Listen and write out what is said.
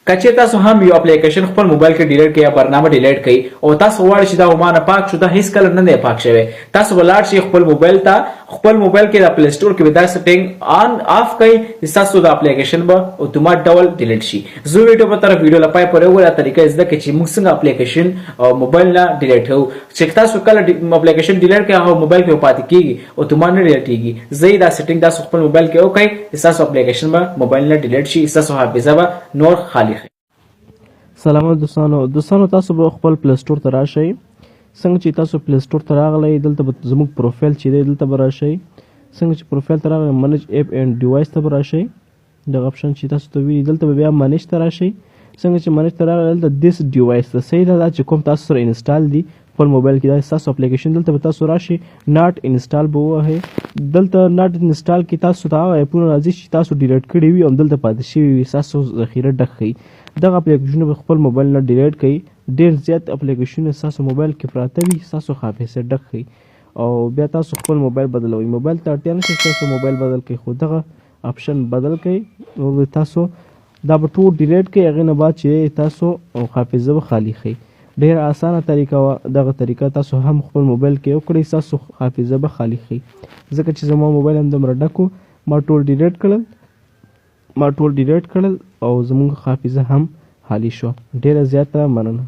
که چېرې تاسو هم یو اپلیکیشن خپل موبایل کې ډیلیټ کړئ یا برنامه ډیلیټ کړئ او تاسو غواړئ چې دا ومانه پاک شو، دا هیڅ کله نه دی پاک شوی. تاسو به لاړ شئ خپل موبایل ته، خپل موبایل کې د پلی سټور کې به دا سیټینګ آن آف کړئ چې تاسو د اپلیکیشن به اتومات ډول ډیلیټ شي. زه ویډیو په طرف ویډیو لپاره پورې وګورئ، طریقه زده کړئ چې موږ څنګه اپلیکیشن او موبایل نه ډیلیټ کوو، چې تاسو کله اپلیکیشن ډیلیټ کړئ هغه موبایل کې پاتې کیږي، اتومات نه ډیلیټ کیږي. زه دا سیټینګ تاسو خپل موبایل کې وکړئ چې تاسو اپلیکیشن به موبایل نه ډیلیټ شي، تاسو حافظه به نور خالی شي. سلام دوستانو، تاسو به خپل پلی سټور ته راشئ. څنګه چې تاسو پلی سټور ته راغلی، دلته به زموږ پروفایل چې دی دلته به راشئ. څنګه چې پروفایل ته راغلی، منیج اپ اینډ ډیوایس ته به راشئ. دغه اپشن چې تاسو ته ویني، دلته به بیا منیج ته راشئ. څنګه چې منیج ته راغلی، دلته دیس ډیوایس ته، صحیح ده، دا چې کوم تاسو سره انسټال دي خپل موبایل کې، دا ستاسو اپلیکیشن، دلته به تاسو راشئ، ناټ انسټال به ووهئ. دلته ناټ انسټال کې تاسو ته هغه اپونه راځي چې تاسو ډیلیټ کړي وي او دلته پاتې شوي وي، ستاسو ذخیره ډک ښیي. دغه اپلیکیشنونه به خپل موبایل نه ډیلیټ کړئ. ډېر زیات اپلیکیشنونه ستاسو موبایل کې پراته وي، ستاسو حافظه ډک ښیي او بیا تاسو خپل موبایل بدلوئ. موبایل ته اړتیا نشته چې تاسو موبایل بدل کړئ، خو دغه اپشن بدل کړئ او تاسو دا به ټول ډیلیټ کړئ. هغې نه بعد چې تاسو حافظه به خالي ښیي. ډېره اسانه طریقه وه. دغه طریقه تاسو هم خپل موبایل کې وکړئ، ستاسو حافظه به خالي ښیي. ځکه چې زما موبایل هم دومره ډک و، ما ټول ډیلیټ کړل او زموږ حافظه هم خالي شوه. ډېره زیاته مننه.